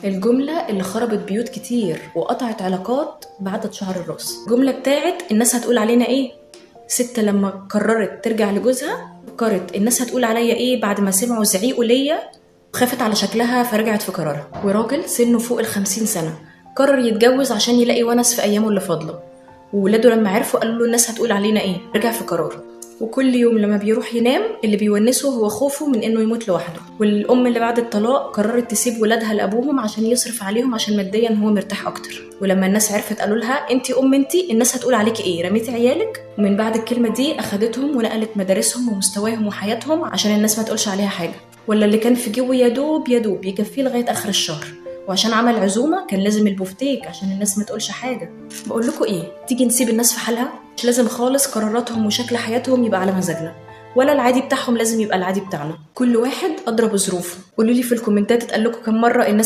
الجملة اللي خربت بيوت كتير وقطعت علاقات بعدد شعر الراس، الجملة بتاعت الناس هتقول علينا ايه. ست لما قررت ترجع لجوزها فكرت الناس هتقول عليا ايه بعد ما سمعوا زعيقه ليا، خافت على شكلها فرجعت في قرارها. وراجل سنة فوق 50 سنة قرر يتجوز عشان يلاقي ونس في ايامه اللي فاضلة، وولاده لما عرفوا قالوا له الناس هتقول علينا ايه، رجع في قراره. وكل يوم لما بيروح ينام اللي بيونسه هو خوفه من انه يموت لوحده. والام اللي بعد الطلاق قررت تسيب ولادها لابوهم عشان يصرف عليهم عشان ماديا هو مرتاح اكتر. ولما الناس عرفت قالوا لها انت ام، انت الناس هتقول عليكي ايه، رميتي عيالك. ومن بعد الكلمة دي اخدتهم ونقلت مدارسهم ومستواهم وحياتهم عشان الناس ما تقولش عليها حاجة. ولا اللي كان في جيبه يا دوب يا دوب يكفيه لغاية اخر الشهر، وعشان عمل عزومة كان لازم البفتيك عشان الناس ما تقولش حاجة. بقول لكم ايه، تيجي نسيب الناس في حالها؟ مش لازم خالص قراراتهم وشكل حياتهم يبقى على مزاجنا، ولا العادي بتاعهم لازم يبقى العادي بتاعنا. كل واحد ادرى بظروفه. قولوا لي في الكومنتات اتقال لكم كم مرة الناس